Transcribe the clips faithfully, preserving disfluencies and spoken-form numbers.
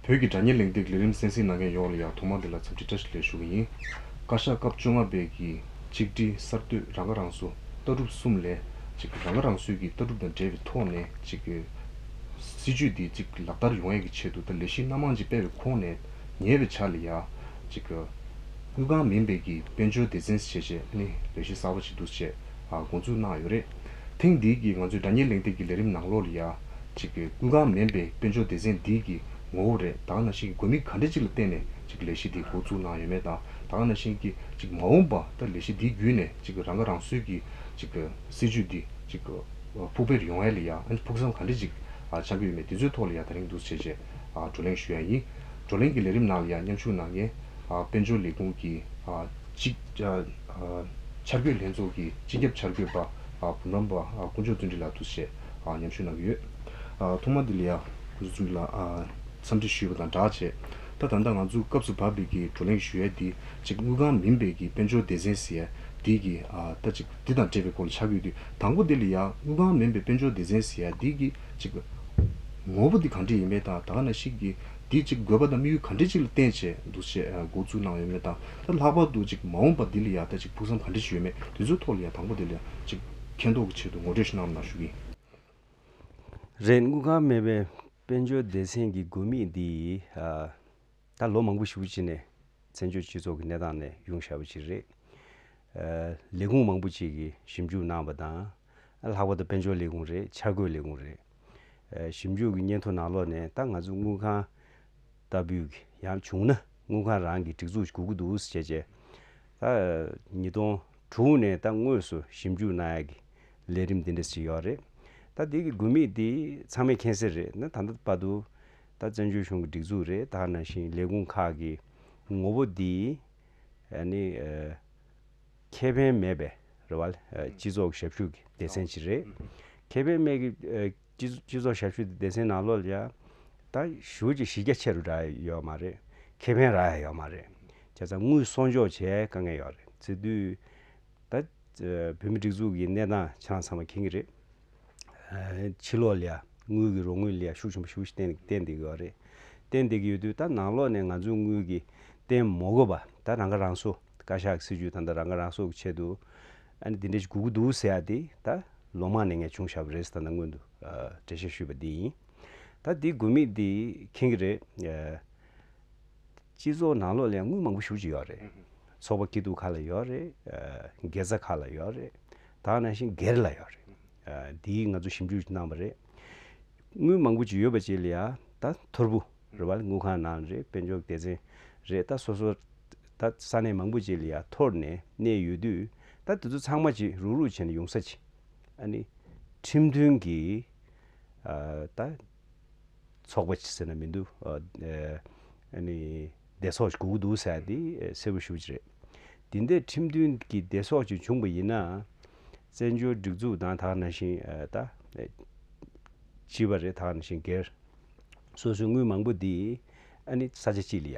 བོད་ཀྱི་དྲ་བརྙན་གླེང་སྟེགས་ལས་རིམ་གསན་གཟིགས་གནང་མཁན་ཡོངས་ལ་ཡང་ཐོག་མ་འདི་ལ་འཚམས་འདྲི་བཀྲ་ཤིས་བདེ་ལེགས་ཞུ་གི་ཡིན། བཀའ་ཤག་སྐབས་བཅོ་ལྔ་པའི་གི་ཆིག་སྒྲིལ་གསར་གཏོད་རང་ཁ་རང་གསོ་ལྟ་གྲུབ་གསུམ་ལས་ཅིག་རང་ཁ་རང་གསོའི་གི་ལྟ་གྲུབ་དང་འབྲེལ་བའི་ཐོག་ནས་ཅིག་སྲིད་ཇུས་འདི་ཅིག་ལག་བསྟར་ཡོང་ཡས་ཀྱི་ཆེད་དུ་ད་ལས་གཞི་སྣ་མང་ཅིག་སྤེལ་བའི་ཁོངས་ནས་ཉེ་བའི་ཆར་ལ་ཡང་ཅིག་དངུལ་ཁང་མིན་པའི་གི་དཔལ་འབྱོར་སྡེ་ཚན་ཞེས་བྱས་ནི་ལས་གཞི་གསར་པ་ཞིག་འདུག་ཅེས་འགོ་འཛུགས་གནང་ཡོད་རེད། ཐེངས་འདིའི་གི་ང་ཚོའི་དྲ་བརྙན་གླེང་སྟེགས་ཀྱི་ལས་རིམ་ནང་ལོགས་ལ་ཡ་ཅིག་གི་དངུལ་ཁང་མིན་པའི་དཔལ་འབྱོར་སྡེ་ཚན་འདིའི་གི་ངོ་བོ་རེད། ད་ག་ནང་བཞིན་གྱི་དགོས་དམིགས་ག་འདྲ་ཅིག་ལ་བརྟེན་ནས་ཅིག་ལས་གཞི་འདི་འགོ་བཙུགས་གནང་ཡོད་མེད་དང་། ད་ག་ནང་བཞིན་གྱི་ཅིག་མ་འོངས་པ་ད་ལས་གཞི་འདི་བརྒྱུད་ནས་ཅིག་རང་ཁ་རང་གསོའི་གི་ཅིག་སྲིད་ཇུས་འདི་ཅིག་ཕུགས་འཕེར་ཡོང་ཡ་ལ་ཡ་ཕུགས་བསམ་ག་འདྲ་ཅིག་ཆགས་ཀྱི་ཡོད་མེད་དེ་ཚོའི་ཐོག་ལ་ཡ་ད་རིང་འདུག་བྱས་བྱས་བགྲོ་གླེང་ཞུ་ཡ་ཡིན། བགྲོ་གླེང་གི་ལས་རིམ་ནང་ལ་ཡ་མཉམ་ཞུགས་གནང་མཁན་དཔལ་འབྱོར་ལས་ཁུངས་ཀྱི་སྤྱི་འཆར་འགོད་ལྷན་ཚོགས་ཀྱི་སྤྱི་ཁྱབ་འཆར་འགོད་པ་བུམ་རམས་པ་དཀོན་མཆོག་བརྩོན་འགྲུས་ལགས་འདུག་བྱས་མཉམ་ཞུགས་གནང་གི་ཡོད། ཐོག་མ་འདི་ལ་ཡ་དཀོན་མཆོག་བརྩོན་འགྲུས་ལགས་འཚམས་འདྲི་ཞུས་པ་དང་སྦྲགས་བྱས། ད་ད་ལྟ་ང་ཚོ་སྐབས་སུ་བབས་པའི་གི་བགྲོ་གླེང་ཞུ་ཡས་འདི་ཅིག་དངུལ་ཁང་མིན་པའི་གི་དཔལ་འབྱོར་སྡེ་ཚན་ཟེར་ཡས་འདི་གི་ཨ་ད་ཅིག་འདི་དང་འབྲེལ་བའི་སྐོར་ལ་ཆགས་ཀྱི་ཡོད་དུས། དང་པོ་འདི་ལ་ཡ་དངུལ་ཁང་མིན་པའི་དཔལ་འབྱོར་སྡེ་ཚན་ཟེར་ཡས་འདི་གི་ཅིག་ངོ་བོ་འདི་ག་འདྲ་ཡིན་མིན་དང་། ད་ག་ནང་བཞིན་གྱི་འདི་ཅིག་དགོས་པ་དང་དམིགས་ཡུལ་ག་འདྲ་ཅིག་ལ་བརྟེན་བྱས་འདུག་བྱས་འགོ་བཙུགས་གནང་ཡོད་མེད་དང་། ད་ལྷག་པར་དུ་ཅིག་མ་འོངས་པ་འདི་ལ་ཡ་ད་ཅིག་ཕུགས་བསམ་ག་འདྲ་ཅིག་ཡོད་མེད་དེ་ཚོའི་ཐོག་ལ་ཡ་དང་པོ་འདི་ལ་ཡ་ཅིག་མཁྱེན་རྟོགས་ཀྱི་ཆེད་དུ་ངོ་སྤྲོད་ཞིག་གནང་རོགས་གནང་ཞུ་གི་ཡིན། རེད། དངུལ་ཁང་མེད་པའི་དཔལ་འབྱོར་སྡེ་ཚན་གྱི་དགོས་དམིགས་འདི་ཨ་ད་ལོ་མང་པོ་ཞེ་པོ་ཅིག་ནས་བཙན་བྱོལ་སྤྱི་ཚོགས་ཀྱི་གནས་སྟངས་ནས་ཡོང་བཞག་པ་ཅིག་རེད། ཨ་ལས་ཁུངས་མང་པོ་ཅིག་གིས་ཞིབ་འཇུག་གནང་བ་དང་། ཨ་ལྷག་པར་དུ་དཔལ་འབྱོར་ལས་ཁུངས་རེད། འཆར་འགོད་ལས་ཁུངས་རེད། ཨ་ཞིབ་འཇུག་གི་སྙན་ཐོ་ནང་ལོགས་ནས་ད་ང་ཚོ་དངུལ་ཁང་ལྟ་བུའི་ཡང་བྱུང་ན་དངུལ་ཁང་རང་གི་སྒྲིག་འཛུགས་དགོས་ཀྱི་འདུག་ཟེར་བྱས་བྱས། ད་ཉིས་སྟོང་དྲུག་ནས་ད་དངོས་སུ་ཞིབ་འཇུག་གནང་ཡ་གི་ལས་རིམ་འདི་འདྲ་ཞིག་ཡོད་རེད། ད་འདི་གི་དགོས་དམིགས་འདི་ཚང་མས་མཁྱེན་གསལ་རེད། ན་ད་ལྟ་བར་དུ་ད་བཙན་བྱོལ་གཞུང་གི་སྒྲིག་འཛུགས་རེད། ད་ག་ནང་བཞིན་ལས་ཁུངས་ཁག་གི་ངོ་བོ་འདི་ཨ་ནི་ཨ་ཁེ་ཕན་མེད་པའི་རེད་བ། ཨ་སྤྱི་ཚོགས་ཞབས་ཞུ་གི་སྡེ་ཚན་ཞིག་རེད། ཁེ་ཕན་མེད་ཀྱི་ཨ་སྤྱི་སྤྱི་ཚོགས་ཞབས་ཞུ་སྡེ་ཚན་ནང་ལོགས་ལ་ཡ་ད་ཞེ་པོ་ཅིག་གཞི་རྒྱ་ཆེ་རུ་འགྲོ་ཡ་ཡོད་མ་རེད། ཁེ་ཕན་རག་ཡ་ཡོད་མ་རེད། བྱས་ཙང་དངུལ་གསོག་འཇོག་བྱེད་ཡ་དཀའ་ངལ་ཡོད་རེད། བྱེད་དུས་ད་ཨ་བོད་མི་སྒྲིག་འཛུགས་ཀྱི་གནས་སྟངས་ཁྱེད་རང་ཚང་མ་མཁྱེན་གྱི་རེད། ཨ་ཕྱི་ལོགས་ལ་ཡ་དངུལ་གྱི་རོགས་དངུལ་ལ་ཡ་ཤུགས་ཆེན་པོ་ཞེ་པོ་ཅིག་བཏོན་བཏོན་བསྡད་ཀྱི་ཡོད་རེད། བཏོན་བསྡད་ཀྱི་ཡོད་དུས་ད་ནང་ལོགས་ནས་ང་ཚོའི་དངུལ་གྱི་བཏོན་མ་དགོས་པ་ད་རང་ཁ་རང་གསོ། བཀའ་ཤག་གི་སྲིད་ཇུས་ད་ལྟ་རང་ཁ་རང་གསོ་གི་ཆེད་དུ་ཨ་ནི་འདི་འདྲ་ཞིག་དགོས་ཀྱི་འདུག་ཟེར་ཡ་དེ་ད་ལོ་མང་ནས་ངས་བྱུང་བཞག་པ་རེད་ཟེར། ད་ལྟ་སྔོན་དུ་ཨ་འགྲེལ་བཤད་ཞུས་པ་འདི་ཡིན། ད་འདི་དགོས་དམིགས་འདི་མཁྱེན་གྱི་རེད། ཨ་སྤྱི་ཚོགས་ནང་ལོགས་ལ་ཡང་དངུལ་མང་པོ་ཞེ་པོ་ཅིག་ཡོད་རེད། ཚོགས་པ་སྐྱིད་སྡུག་ཁག་ལ་ཡོད་རེད། ཨ་དགེ་རྩ་ཁག་ལ་ཡོད་རེད། ད་ག་ནང་བཞིན་སྒེར་ལ་ཡོད་རེད། ཨ་འདི་ང་ཚོ་ཞིབ་འཇུག་གནང་བ་རེད། དངུལ་མང་པོ་ཅིག་ཡོད་པ་ཅིག་ལ་ཡ་ད་ཐོར་བུ་རེད་བ། དངུལ་ཁང་ནང་རེད། དཔལ་འབྱོར་སྡེ་ཚན་རེད། ད་སོ་སོ་ད་ས་གནས་མང་པོ་ཅིག་ལ་ཡ་ཐོར་ནས་གནས་ཡོད་དུས་ད་དེ་ཚོ་ཚང་མ་ཅིག་རུག་རུག་བྱས་ནས་ཡོང་ས་ཅིག་ཨ་ནི་ཁྲིམས་མཐུན་གྱི་ཨ་ད་ཚོགས་པ་ཅིག་ཟེར་ན་མི་འདུག་ཨ་ཨ་ནི་སྡེ་ཚོགས་ཤིག་དགོས་ཀྱི་འདུག་ཟེར་ཡ་དེ་གསལ་པོ་ཞེ་པོ་ཅིག་རེད། དེ་འདྲའི་ཁྲིམས་མཐུན་གྱི་སྡེ་ཚོགས་ཅིག་བྱུང་བ་ཡིན་ན་བཙན་བྱོལ་སྒྲིག་འཛུགས་དང་ད་ག་ནང་བཞིན་ཨ་ད་སྤྱི་པ་རེད། ད་ག་ནང་བཞིན་སྒེར་སོ་སོའི་དངུལ་མང་པོ་འདི་ཨ་ནི་ས་ཆ་གཅིག་ལ་ཡ་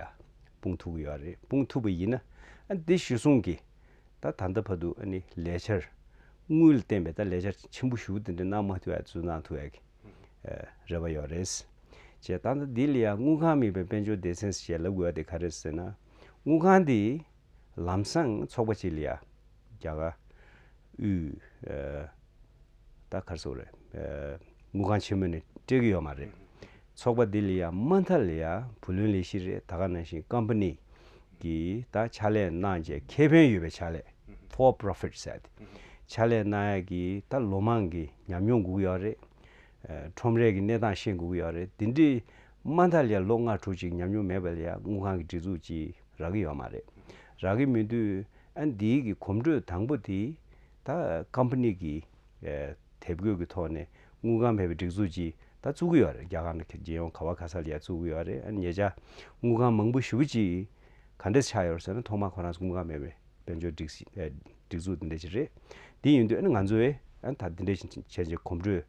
སྤུངས་ཐུབ་ཀྱི་ཡོད་རེད། སྤུངས་ཐུབ་པ་ཡིན་ན་ཨ་འདི་གཞི་བཟུང་གི་ད་ད་ལྟ་བར་དུ་ཨ་ནི་ལས་འཆར་དངུལ་ལ་བརྟེན་པའི་ད་ལས་འཆར་ཆེན་པོ་ཞེ་པོ་དེ་འདྲ་གནང་མ་ཐུབ་ཡ་བཙུགས་གནང་ཐུབ་ཡ་གི་ཨ་རེ་བ་ཡོད་རེད། ཅེས་ད་ལྟ་འདི་ལ་ཡང་དངུལ་ཁང་མེད་པའི་དཔལ་འབྱོར་སྡེ་ཚན་ཞེས་ལབ་དགོས་པ་དེ་ག་རེ་རེད་ཟེར་ན། དངུལ་ཁང་འདི་ལམ་སང་ཚོགས་པ་གཅིག་ལ་ཡ་རྒྱ་གར་དབུས་ཨ་ད་ག་རེ་ཟེར་དགོས་རེད། ཨ་དངུལ་ཁང་ཆེན་མོ་ནས་སྤྲད་ཀྱི་ཡོད་མ་རེད། ཚོགས་པ་འདི་ལ་ཡ་མ་མཐའ་ལ་ཡ་བུ་ལོན་ལས་གཞི་རེད། ད་ག་ནང་བཞིན་ཀམ་པ་ནི་གི་ད་ཕྱག་ལས་གནང་བྱས་ཁེ་ཕན་ཡོད་པའི་ཕྱག་ལས་for profit ཟེར་ཏེ་ཕྱག་ལས་གནང་ཡ་གི་ད་ལོ་མང་གི་ཉམས་མྱོང་དགོས་ཀྱི་ཡོད་རེད། ཨ་ཁྲོམ་རའི་གི་གནས་སྟངས་ཤེས་དགོས་ཀྱི་ཡོད་རེད། དེ་འདྲའི་མ་མཐའ་ལ་ཡ་ལོ་ལྔ་དྲུག་ཅིག་ཉམས་མྱོང་མེད་པ་ལ་ཡ་དངུལ་ཁང་གི་སྒྲིག་འཛུགས་ཅིག་རག་གི་ཡོད་མ་རེད། རག་གི་མི་འདུག་ཨ་འདིའི་གི་གོམ་བགྲོད་དང་པོ་དེ་ད་ཀམ་པ་ནི་གི་ཨ་དེབ་འགོད་ཀྱི་ཐོག་ནས་དངུལ་ཁང་མེད་པའི་སྒྲིག་འཛུགས་ཅིག་ད་བཙུགས་ཀྱི་ཡོད་རེད། རྒྱ་གར་ནང་རྒྱལ་ཡོངས་ག་བ་ག་ས་ལ་ཡ་བཙུགས་ཀྱི་ཡོད་རེད། ཨ་ཉེ་ཆར་དངུལ་ཁང་མང་པོ་ཞེ་པོ་ཅིག་ག་འདྲས་ཆགས་ཡོད་རེད་ཟེར་ན་ཐོག་མར་ཁོ་རང་ཚོ་དངུལ་ཁང་མེད་པའི་དཔལ་འབྱོར་སྒྲིག་སྒྲིག་འཛུགས་འདི་འདྲ་ཞིག་རེད། དེ་ཡིན་དུས་ཨ་ནི་ང་ཚོས་ཨ་ད་འདི་འདྲ་ཞིག་བྱས་རྗེས་གོམ་བགྲོད་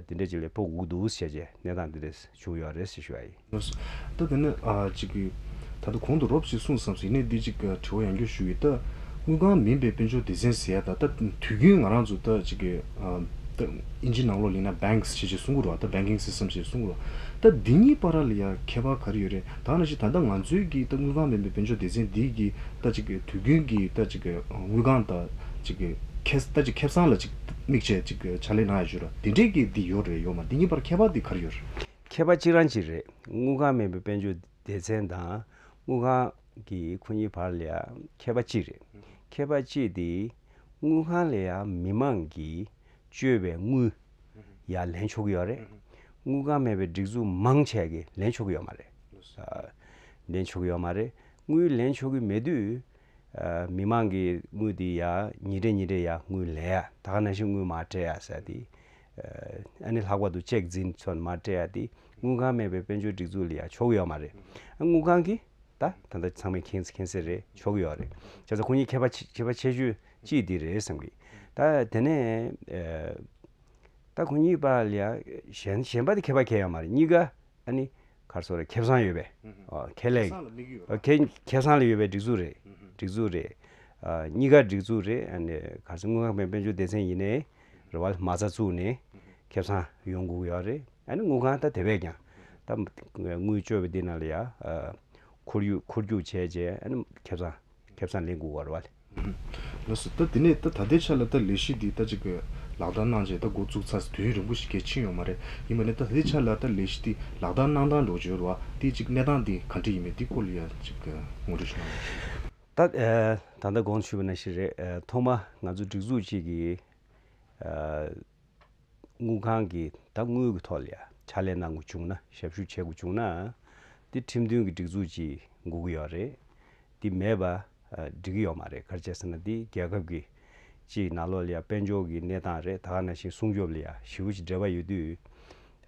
འདི་འདྲ་ཞིག་ལ་ཕོག་དགོས་འདུག་ཟེར་བྱས་གནས་སྟངས་འདི་འདྲ་བྱུང་ཡོད་རེད་ཟེར་ཞུ་བ་ཡིན། ད་དེ་ནི་ཨ་ཅིག་གི་ད་ལྟ་གོང་དུ་རོབ་ཅིག་གསུངས་བསམ་སོང་། ཡིན་ནའི་འདི་ཅིག་དྲི་བ་ཡང་བསྐྱར་ཞུ་ཡི། ད་དངུལ་ཁང་མིན་པའི་དཔལ་འབྱོར་སྡེ་ཚན་ཟེར་ཡ་ད་ད་དུས་རྒྱུན་ང་རང་ཚོ་ད་ཅིག་གི་ཨ་ ཨིན་ཇི་ནང་ལོགས་ལ་ཡིན་ན་banks་ཞེས་ཅིག་གསུང་གི་རེད་བ། ད་banking system་ཞེས་གསུང་གི་རེད་བ། ད་འདི་གཉིས་བར་ལ་ཡ་ཁྱད་པར་ག་རེ་ཡོད་རེད། ད་ནང་བཞིན་ད་ལྟ་ང་ཚོའི་གི་ད་དངུལ་ཁང་མིན་པའི་དཔལ་འབྱོར་སྡེ་ཚན་འདི་གི་ད་ཅིག་དུས་རྒྱུན་གྱི་ད་ཅིག་དངུལ་ཁང་ད་ཅིག་ཁེ་ད་ཅིག་ཁེ་བཟང་ལ་ཅིག་དམིགས་བྱས་ཅིག་ཕྱག་ལས་གནང་ཡ་ཅིག་རེད། དེ་འདྲས་ཀྱི་འདི་ཡོད་རེད་ཡོད་མ། འདི་གཉིས་བར་ཁྱད་པར་འདི་ག་རེ་ཡོད་རེད། ཁྱད་པར་གཅིག་རང་གཅིག་རེད། དངུལ་ཁང་མིན་པའི་དཔལ་འབྱོར་སྡེ་ཚན་དང་དངུལ་ཁང་གི་ཁོ་གཉིས་བར་ལ་ཡ་ཁྱད་པར་གཅིག་རེད། ཁྱད་པར་གཅིག་དེ་དངུལ་ཁང་ལ་ཡ་མི་མང་གིས་བཅོལ་བའི་དངུལ་ཡ་ལེན་ཆོག་གི་ཡོད་རེད། དངུལ་ཁང་མིན་པའི་སྒྲིག་འཛུགས་མང་ཆེ་གིས་ལེན་ཆོག་གི་ཡོད་མ་རེད། ལེན་ཆོག་གི་ཡོད་མ་རེད། དངུལ་ལེན་ཆོག་གི་མེད་དུས། ཨ། མི་མང་གི་དངུལ་དེ་ཡ་ཉིན་རེ་ཉིན་རེ་ཡ་དངུལ་ལེན་ཡ། ད་ག་ནང་བཞིན་དངུལ་མར་སྤྲད་ཡ་ཟེར་དེ། ཨ་ནི་ལྷག་པར་དུ་ཅེག་འཛིན་ཚོ་མར་སྤྲད་ཡ་དེ་དངུལ་ཁང་མེད་པའི་དཔལ་འབྱོར་སྒྲིག་འཛུགས་ལ་ཡ་ཆོག་གི་ཡོད་མ་རེད། ཨ། དངུལ་ཁང་གིས་ད་ད་ལྟ་ཚང་མས་མཁྱེན་མཁྱེན་གསལ་རེད། ཆོག་གི་ཡོད་རེད། བྱས་ཙང་ཁོ་གཉིས་ཁྱད་པར་ཆེ་ཁྱད་པར་ཆེ་ཤོས་གཅིག་དེ་རེད་བསམ་གི། ད་དེ་ནས། ཨ། ད་ཁོ་གཉིས་བར་ལ་ཡ་གཞན་གཞན་པ་དེ་ཁྱད་པར་གང་ཡང་མ་རེད། གཉིས་ཀ་ཨ་ནི་ག་རེ་ཟེར་རེད། ཁེ་བཟང་ཡོད་པའི། ཨ། ཁེ་ལས། ཁེ་བཟང་ལ་དམིགས་ཡོད་རེད། ཁེ་ཁེ་བཟང་ལ་ཡོད་པའི་སྒྲིག་འཛུགས་རེད། སྒྲིག་འཛུགས་རེད། ཨ། གཉིས་ཀ་སྒྲིག་འཛུགས་རེད། ཨ་ནི་ག་རེ་ཟེར། དངུལ་ཁང་དཔལ་འབྱོར་སྡེ་ཚན་ཡིན་ནའི་རེད་བ། མ་རྩ་བཙུགས་ནས་ཁེ་བཟང་ཡོང་དགོས་ཀྱི་ཡོད་རེད། ཨ་ནི་དངུལ་ཁང་ད་དེ་བས་ཀྱང་ད་དངུལ་བཅོལ་བའི་འདི་ནང་ལ་ཡ། ཨ། འཁོར་རྒྱུག་འཁོར་རྒྱུག་བྱས་རྗེས་ཨ་ནི་ཁེ་བཟང་ཁེ་བཟང་ལེན་དགོས་པ་རེད་བ། ལགས་སོ། ད་དེ་ནས་ད་ད་ལྟའི་ཆ་ལ་ད་ལས་གཞི་འདི་ད་ཅིག་ལག་བསྟར་གནང་རྗེས་ད་འགོ་བཙུགས་ཚར་དུས་ཡུན་རིང་པོ་ཞིག་གི་ཕྱིན་ཡོད་མ་རེད། ཡིན་པ་ནས་ད་ད་ལྟའི་ཆ་ལ་ད་ལས་གཞི་འདི་ལག་བསྟར་གནང་སྟངས་འདྲ་བོ་ཅིག་ཡོད་རེད་བ། དེ་ཅིག་གནས་སྟངས་འདི་ག་འདྲ་ཡིན་མིན་འདི་སྐོར་ལ་ཡ་ཅིག་ངོ་སྤྲོད་ཞིག་གནང་རོགས་ཞུ། ད་ཨ་ད་ལྟ་གོང་ཞུས་པ་ནང་བཞིན་རེད། ཨ། ཐོག་མ་ང་ཚོ་སྒྲིག་འཛུགས་གཅིག་གིས། ཨ། དངུལ་ཁང་གིས་ད་དངུལ་གྱི་ཐོག་ལ་ཡ་ཕྱག་ལས་གནང་དགོས་བྱུང་ན། ཞབས་ཞུ་བྱེད་དགོས་བྱུང་ན། འདི་ཁྲིམས་མཐུན་གྱི་སྒྲིག་འཛུགས་ཅིག་དགོས་ཀྱི་ཡོད་རེད། འདི་མེད་པ་ཨ་འགྲིག་གི་ཡོད་མ་རེད། ག་རེ་བྱས་ཟེར་ན་འདི་རྒྱལ་ཁབ་ཀྱི་སྤྱིའི་ནང་ལོགས་ལ་ཡ་དཔལ་འབྱོར་གྱི་གནས་སྟངས་རེད། ད་ག་ནང་བཞིན་སྲུང་སྐྱོབ་ལ་ཡ་ཞེ་པོ་ཅིག་འབྲེལ་བ་ཡོད་དུས།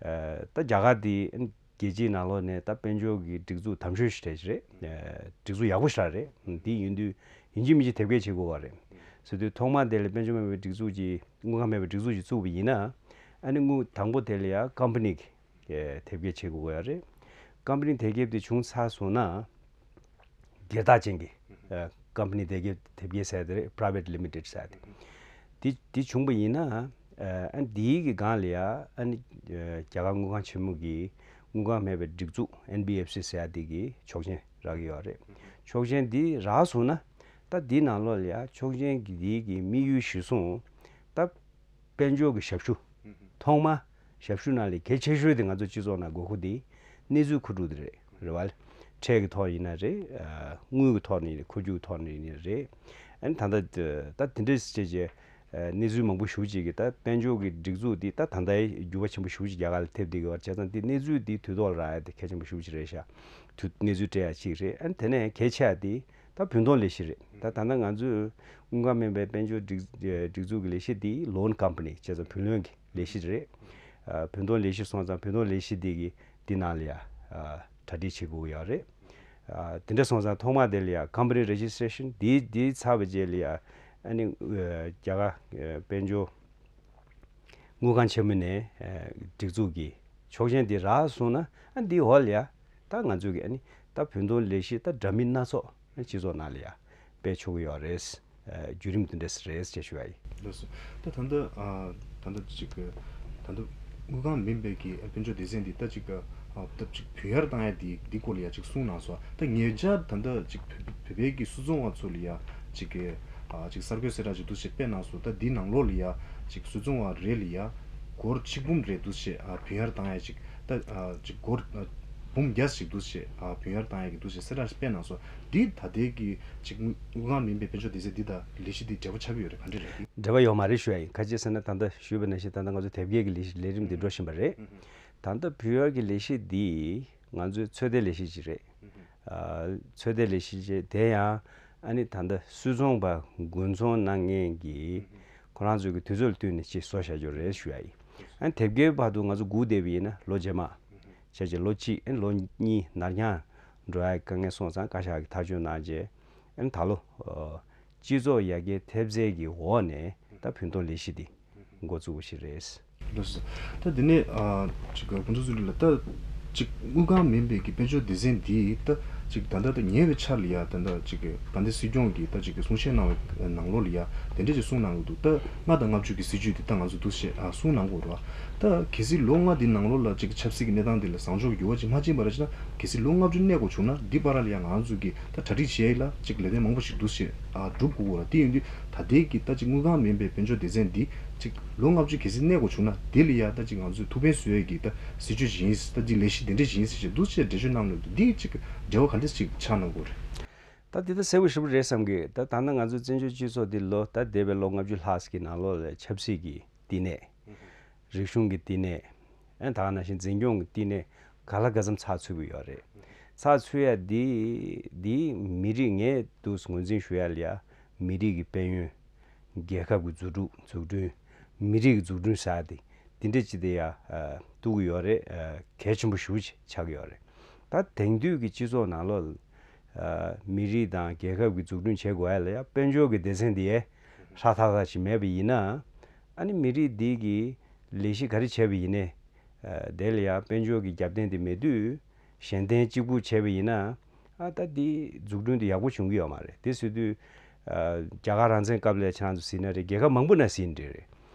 ཨ། ད་རྒྱ་གར་འདི་རྒྱལ་སྤྱིའི་ནང་ལོགས་ནས་ད་དཔལ་འབྱོར་གྱི་སྒྲིག་འཛུགས་དམ་ཤོས་ཤིག་རེད། ཨ། སྒྲིག་འཛུགས་ཡག་པོ་ཞིག་རེད། འདི་ཡིན་དུས་ཡིན་གཅིག་མིན་གཅིག་དེབ་སྐྱེལ་བྱེད་དགོས་པ་རེད། ཟེར་དུས་ཐོག་མ་དེ་ལ་དཔལ་འབྱོར་མེད་པའི་སྒྲིག་འཛུགས་ཀྱི་དངུལ་ཁང་མེད་པའི་སྒྲིག་འཛུགས་ཀྱིས་བཙུགས་པ་ཡིན་ན། ཨ་ནི་དངུལ་དང་པོ་དེ་ལ་ཡ་ཀམ་པ་ནི་གིས་དེབ་སྐྱེལ་བྱེད་དགོས་ཀྱི་ཡོད་རེད། ཀམ་པ་ནི་དེབ་སྐྱེལ་དེ་བྱུང་ཚར་སོང་ན། སྒེར་བདག་ཅན་གྱི་ཨ་ཀམ་པ་ནི་དེབ་སྐྱེལ་དེབ་སྐྱེལ་ཟེར་དེ་རེད། པ་རའི་ཝེཊ་ལི་མི་ཊེཌ་ཟེར་དེ། དེ་དེ་བྱུང་པ་ཡིན་ན། ཨ་ཨ་ནི་དེའི་གི་སྒང་ལ་ཡ་ཨ་ནི་ཨ་རྒྱ་གར་དངུལ་ཁང་ཆེན་མོ་གི་དངུལ་ཁང་མེད་པའི་སྒྲིག་འཛུགས་ཨེན་བི་ཨེཕ་སི་ཟེར་དེ་གི་ཆོག་མཆན་རག་གི་ཡོད་རེད། ཆོག་མཆན་དེ་རག་སོང་ན། ད་དེའི་ནང་ལོགས་ལ་ཡ་ཆོག་མཆན་གྱི་དེའི་གི་དམིགས་ཡུལ་གཞིར་བཟུང་། ད་དཔལ་འབྱོར་གྱི་ཞབས་ཞུ། ཐོག་མ་ཞབས་ཞུ་ནང་ལས་གལ་ཆེ་ཤོས་དེ་ང་ཚོ་སྤྱི་ཚོགས་ནང་དགོས་མཁོ་དེ་གནས་ཚུལ་མཁོ་སྒྲུབ་དེ་རེད། རེད་བ། ཁྲལ་གྱི་ཐོག་ཡིན་ན་རེད། ཨ། དངུལ་གྱི་ཐོག་ནས་ཡིན་ན། འཁོར་རྒྱུག་གི་ཐོག་ནས་ཡིན་ན་རེད། ཨ་ནི་ད་ལྟ་ད་དེ་འདྲས་བྱས་རྗེས་ཨ་གནས་ཚུལ་མང་པོ་ཞེ་པོ་ཅིག་གིས་ད་དཔལ་འབྱོར་གྱི་སྒྲིག་འཛུགས་འདི་ད་ད་ལྟའི་འགྱུར་བ་ཆེན་པོ་ཞེ་པོ་ཅིག་རྒྱ་གར་ལ་ཐེབས་བསྡད་ཀྱི་ཡོད་རེད། བྱས་ཙང་དེ་གནས་ཚུལ་འདི་དུས་ཐོག་ལ་རག་ཡ་དེ་གལ་ཆེན་པོ་ཞེ་པོ་ཅིག་རེད་ཤག་དུས་གནས་ཚུལ་སྤྲད་ཡ་གཅིག་རེད། ཨ་ནི་དེ་ནས་གལ་ཆེ་ཡ་དེ་ད་བུན་གཏོང་ལས་གཞི་རེད། ད་ད་ལྟ་ང་ཚོས་དངུལ་ཁང་མིན་པའི་དཔལ་འབྱོར་སྒྲིག་སྒྲིག་འཛུགས་ཀྱི་ལས་གཞི་དེ་ལོན་ཀམ་པ་ནི། བྱས་ཙང་བུན་ལོན་གྱི་ལས་གཞི་རེད། ཨ། བུན་གཏོང་ལས་གཞི་སོང་ཙང་བུན་གཏོང་ལས་གཞི་དེ་གི་དེ་ནང་ལ་ཡ་ཨ་གྲ་སྒྲིག་བྱེད་དགོས་ཀྱི་ཡོད་རེད། ཨ། དེ་འདྲ་སོང་ཙང་ཐོག་མ་དེ་ལ་ཡ་ཀམ་པ་ནི་རེ་ཇི་སི་ཊེ་ཤན་དེ་དེ་ཚར་བའི་རྗེས་ལ་ཡ་ཨ་ནི་ཨ་རྒྱ་གར་ཨ་དཔལ་འབྱོར་དངུལ་ཁང་ཆེན་མོ་ནས་ཨ་སྒྲིག་འཛུགས་ཀྱི་ཆོག་མཆན་དེ་རག་སོང་ན། ཨ་འདིའི་འོག་ལ་ཡ་ད་ང་ཚོས་ཀྱི་ཨ་ནི་ད་བུན་གཏོང་ལས་གཞི་ད་འདྲ་མིན་སྣ་ཚོགས་སྤྱི་ཚོགས་ནང་ལ་ཡ་སྤེལ་ཆོག་གི་ཡོད་རེད། ཨ་བརྒྱུད་རིམ་དེ་འདྲས་རེད་ཅེས་ཞུ་བ་ཡིན། ལགས་སོ། ད་ད་ལྟ་ཨ་ད་ལྟ་ཅིག་ད་ལྟ་དངུལ་ཁང་མིན་པའི་གི་དཔལ་འབྱོར་སྡེ་ཚན་འདི་ད་ཅིག་ཨ་ད་ཅིག་བུན་གཡར་བཏང་ཡ་འདི་འདི་སྐོར་ལ་ཡ་ཅིག་གསུངས་གནང་སོང་། ད་ཉེ་ཆར་ད་ལྟ་ཅིག་བོད་བོད་པའི་གི་སུད་ཚོང་བ་ཚོ་ལ་ཡ་ཅིག་གི་ཨ་ཅིག་གསར་འགོད་གསལ་བསྒྲགས་ཅིག་འདུག་ཅེས་སྤེལ་གནང་སོང་། ད་འདི་ནང་ལོགས་ལ་ཡ་ཅིག་སུད་ཚོང་བ་རེ་ལ་ཡ་སྒོར་ཆིག་འབུམ་རེ་འདུག་ཅེས་ཨ་བུན་གཡར་བཏང་ཡ་ཅིག་ད་ཨ་ཅིག་སྒོར་ཨ་འབུམ་བརྒྱ་ཞིག་འདུག་ཅེས་ཨ་བུན་གཡར་བཏང་ཡ་གི་འདུག་ཅེས་གསལ་བསྒྲགས་ཤིག་སྤེལ་གནང་སོང་། འདི་ད་ལྟའི་གི་ཅིག་དངུལ་ཁང་མིན་པའི་དཔལ་འབྱོར་སྡེ་ཚན་འདི་དང་ལས་གཞི་འདི་འབྲེལ་བ་ཆགས་ཀྱི་ཡོད་རེད། ག་འདྲ་རེད་འདི། འབྲེལ་བ་ཡོད་མ་རེད་ཞུ་ཡ་ཡིན། ག་ཅི་ཟེར་ན་ད་ལྟ་ཞུས་པ་ནང་བཞིན་ད་ལྟ་ང་ཚོ་དེབ་སྐྱེལ་གྱི་ལས་གཞི་ལས་རིམ་འདི་འགྲོ་བཞིན་པ་རེད། ད་ལྟ་བུན་གཡར་གྱི་ལས་གཞི་འདི་ང་ཚོའི་ཚོད་ལྟའི་ལས་གཞི་ཅིག་རེད། ཨ་ཚོད་ལྟའི་ལས་གཞི་ཅིག་དེ་ཡང་ཨ་ནི་ད་ལྟ་སུད་ཚོང་པ་དགུན་ཚོང་གནང་མཁན་གྱི་ཁོ་རང་ཚོའི་གི་དུས་ཚོད་ལ་བསྟུན་ནས་ཅིག་བཟོ་བཞག་རྒྱུ་རེད་ཞུ་ཡ་ཡིན། ཨ་ནི་དེབ་སྐྱེལ་བར་དུ་ང་ཚོ་སྒུག་བསྡད་པ་ཡིན་ན་ལོ་རྗེས་མ། བྱས་རྗེས་ལོ་གཅིག་ཨ་ནི་ལོ་གཉིས་ནར་འགྱངས་འགྲོ་ཡ་དཀའ་ངལ་སོང་ཙང་བཀའ་ཤག་གིས་ཐག་གཅོད་གནང་རྗེས་ཨ་ནི་ད་ལོ་ཨ་སྤྱི་ཚོགས་ཡར་རྒྱས་ཐེབས་རྩའི་གི་འོག་ནས་ད་བུན་གཏོང་ལས་གཞི་འདི་འགོ་བཙུགས་པ་ཞིག་རེད། ལགས་སོ། ད་དེ་ནས་ཨ་ཅིག་ཁོང་ཚོ་ཚོ་ལ་ད་ཅིག་དངུལ་ཁང་མིན་པའི་གི་དཔལ་འབྱོར་སྡེ་ཚན་འདི་ད་ ཅིག་ད་ལྟ་ད་ཉེ་བའི་ཆར་ལ་ཡ་ད་ལྟ་ཅིག་དགའ་ལྡན་སྲིད་སྐྱོང་གིས་ད་ཅིག་གསུང་བཤད་གནང་བའི་ནང་ལོགས་ལ་ཡ་དེ་འདྲ་ཅིག་གསུངས་གནང་གི་འདུག་ད་ལྔ་དང་ལྔ་བཅུ་གི་སྲིད་ཇུས་དེ་ད་ང་ཚོ་འདུག་སེ་ཨ་གསུངས་གནང་གི་ཡོད་རེད་བ། ད་གལ་སྲིད་ལོ་ལྔ་འདི་ནང་ལོགས་ལ་ཅིག་ཆབ་སྲིད་ཀྱི་གནས་སྟངས་འདི་ལ་བཟང་ཕྱོགས་ཀྱི་འགྱུར་བ་ཅིག་མ་ཕྱིན་པ་རེད་ཅེ་ན། གལ་སྲིད་ལོ་ལྔ་བཅུ་གནས་དགོས་བྱུང་ན་འདི་བར་ལ་ཡ་ང་ཚོ་གིས་ད་གྲ་སྒྲིག་བྱེད་ཡ་ལ་ཅིག་ལས་དོན་མང་པོ་ཞིག་འདུག་སེ་ཨ་སྒྲུབ་དགོས་ཀྱི་ཡོད་རེད། དེ་ཡིན་དུས་ད་ལྟའི་གི་ད་ཅིག་དངུལ་ཁང་མིན་པའི་དཔལ་འབྱོར་སྡེ་ཚན་འདི་ཅིག་ལོ་ལྔ་བཅུ་གལ་སྲིད་གནས་དགོས་བྱུང་ན་འདི་ལ་ཡ་ད་ཅིག་ང་ཚོས་ཐུགས་ཕན་གསོས་ཡ་གི་ད་སྲིད་ཇུས་ཅིག་ཡིན། ད་འདི་ལས་གཞི་འདི་འདྲ་ཞིག་ཡིན་ཟེར་བྱས་འདུག་སེ་འགྲེལ་བརྗོད་གནང་ནས་འདི་ཅིག་འབྲེལ་བ་ག་འདྲ་ཞིག་ཆགས་གནང་དགོས་རེད། ད་འདི་ད་གསལ་པོ་ཞེ་པོ་རེད་བསམ་གི། ད་ད་ལྟ་ང་ཚོའི་བཙན་བྱོལ་སྤྱི་ཚོགས་འདི་ལོ་ད་འདས་པའི་ལོ་ལྔ་བཅུ་ལྷག་ཙམ་གྱི་ནང་ལོགས་ལ་ཆབ་སྲིད་ཀྱི་བསྟི་གནས། རིག་གཞུང་གི་བསྟི་གནས། ཨ་ནི་ད་ག་ནང་བཞིན་འཛིན་སྐྱོང་གི་བསྟི་གནས་ག་ལ་ག་ཙམ་ཚགས་ཚུད་ཀྱི་ཡོད་རེད། ཚགས་ཚུད་ཡ་འདི་འདི་མི་རིགས་ངས་འདུག་ངོས་འཛིན་ཞུ་ཡ་ལ་ཡ་མི་རིགས་ཀྱི་དཔལ་ཡོན། རྒྱལ་ཁབ་ཀྱི་འཛུགས་སྐྲུན། འཛུགས་སྐྲུན། མི་རིགས་ཀྱི་འཛུགས་སྐྲུན་ཟེར་ཡ་དེ་འདི་འདྲ་ཅིག་དེ་ཡ་ཨ་གཏུག་གི་ཡོད་རེད། ཨ་གལ་ཆེན་པོ་ཞེ་པོ་ཅིག་ཆགས་ཀྱི་ཡོད་རེད། ད་དེང་དུས་ཀྱི་སྤྱི་ཚོགས་ནང་ལོགས་ལ་ཨ་མི་རིགས་དང་རྒྱལ་ཁབ་ཀྱི་འཛུགས་སྐྲུན་བྱེད་དགོས་ཡ་ལ་ཡ་དཔལ་འབྱོར་གྱི་སྡེ་ཚན་འདི་ཡ་ཧྲ་ཐག་ཐག་ཅིག་མེད་པ་ཡིན་ན། ཨ་ནི་མི་རིགས་འདི་གིས་ལས་གཞི་ག་རེ་བྱས་པ་ཡིན་ནའི་ཨ་དེ་ལ་ཡ་དཔལ་འབྱོར་གྱི་རྒྱབ་རྟེན་དེ་མེད་དུས། གཞན་རྟེན་གཅིག་པུ་བྱས་པ་ཡིན་ན། ཨ་ད་འདི་འཛུགས་སྐྲུན་དེ་ཡག་པོ་བྱུང་གི་ཡོད་མ་རེད། དེ་ཟེར་དུས་ཨ་རྒྱ་གར་རང་བཙན་སྐབས་ལ་ཁྱེད་རང་ཚོ་གཟིགས་ན་རེད། རྒྱལ་ཁབ་མང་པོ་ནང་གཟིགས་ན་འདྲ་རེད།